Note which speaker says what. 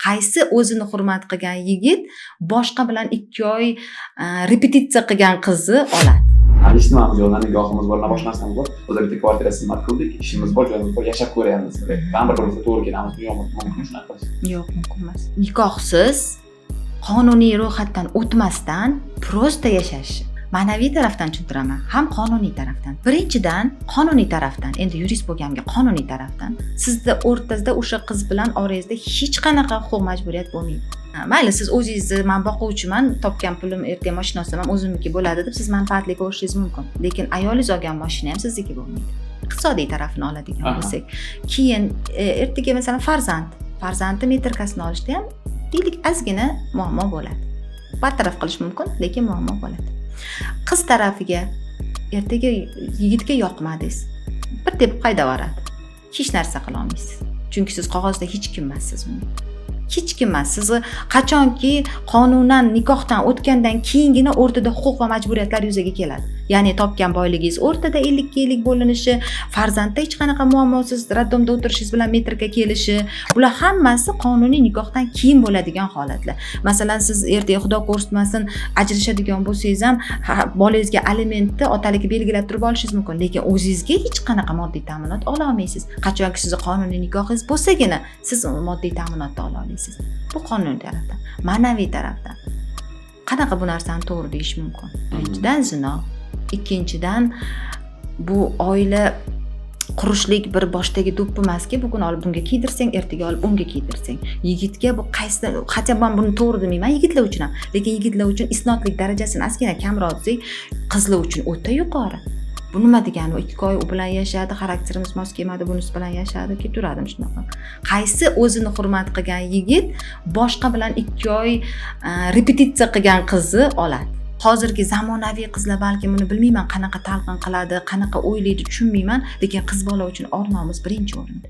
Speaker 1: Qaysi o'zini hurmat qilgan yigit boshqa bilan 2 oy repetitsiya qilgan qizni oladi?
Speaker 2: Hali hech nimamiz yo'q, na nikohimiz bor, na boshqa narsamiz bor. O'zlar bitta kvartira снимать qildik, ishimiz bor, joyimiz bor, yashab ko'ryapmiz. Baribir bir-birimizga to'g'ri kelamizmi, yo'qmi, mumkin shunaqa qilish?
Speaker 1: Yo'q, mumkin emas. Nikohsiz, qonuniy ro'yxatdan o'tmasdan просто yashash. Ma'naviy tarafdan tushuntiraman, ham qonuniy tarafdan. Birinchidan, qonuniy tarafdan, endi yurist bo'lganimga, qonuniy tarafdan sizni o'rtangizda, o'sha qiz bilan orangizda hech qanaqa huquq majburiyat bo'lmaydi. Ha, mayli, siz o'zingizni "Man boquvchiman, topgan pulim, ertaga moshina olsam ham o'zimniki bo'ladi" deb siz manfaatli ko'rishingiz mumkin, lekin ayolingiz olgan moshina ham sizniki bo'lmaydi, iqtisodiy tarafini oladigan bo'lsak. Keyin ertaga, masalan, farzandni metrikasini olishda ham, deylik, ozgina muammo bo'ladi. Bartaraf qilish mumkin, lekin muammo bo'ladi. Qiz tarafiga, ertaga yigitga yoqmadingiz, bir tepib haydab yuboradi, hech narsa qilolmaysiz, chunki siz qog'ozda hech kim emassiz uning, hech kim emas. Sizni qachonki qonunan nikohdan o'tgandan keyingina o'rtada huquq va majburiyatlar yuzaga keladi, ya'ni topgan boyligingiz o'rtada 50ga 50 bo'linishi, farzandda hech qanaqa muammosiz роддом da o'tirishingiz bilan metrika kelishi, bular hammasi qonuniy nikohdan keyin bo'ladigan holatlar. Masalan, siz ertaga, xudo ko'rsatmasin, ajrashadigan bo'lsangiz ham, bolangizga alimentni otaligi belgilab turib olishingiz mumkin, lekin o'zingizga hech qanaqa moddiy ta'minot ola olmaysiz. Qachonki sizni qonuniy nikohingiz bo'lsagina siz moddiy ta'minotni ola olasiz. Bu qonuniy tarafdan. Ma'naviy tarafdan qanaqa bu narsani to'g'ri deyish mumkin? Birinchidan, zino. Ikkinchidan, bu oila qurishlik bir boshdagi do'ppi emaski, bugun olib bunga kiydirsang, ertaga olib unga kiydirsang. Yigitga bu qaysi, хотя man buni to'g'ri demayman yigitlar uchun ham, lekin yigitlar uchun isnodlik darajasini ozgina kamroq desak, qizlar uchun o'ta yuqori. Bu nima degani? U 2 oy u bilan yashadi, xarakterimiz mos kelmadi, bunisi bilan yashadi, ketaveradimi shunaqa? Qaysi o'zini hurmat qilgan yigit boshqa bilan 2 oy repetitsiya qilgan qizni oladi? Hozirgi zamonaviy qizlar balkim buni, bilmayman, qanaqa talqin qiladi, qanaqa o'ylaydi, tushunmayman, lekin qiz bola uchun or nomus birinchi o'rinda.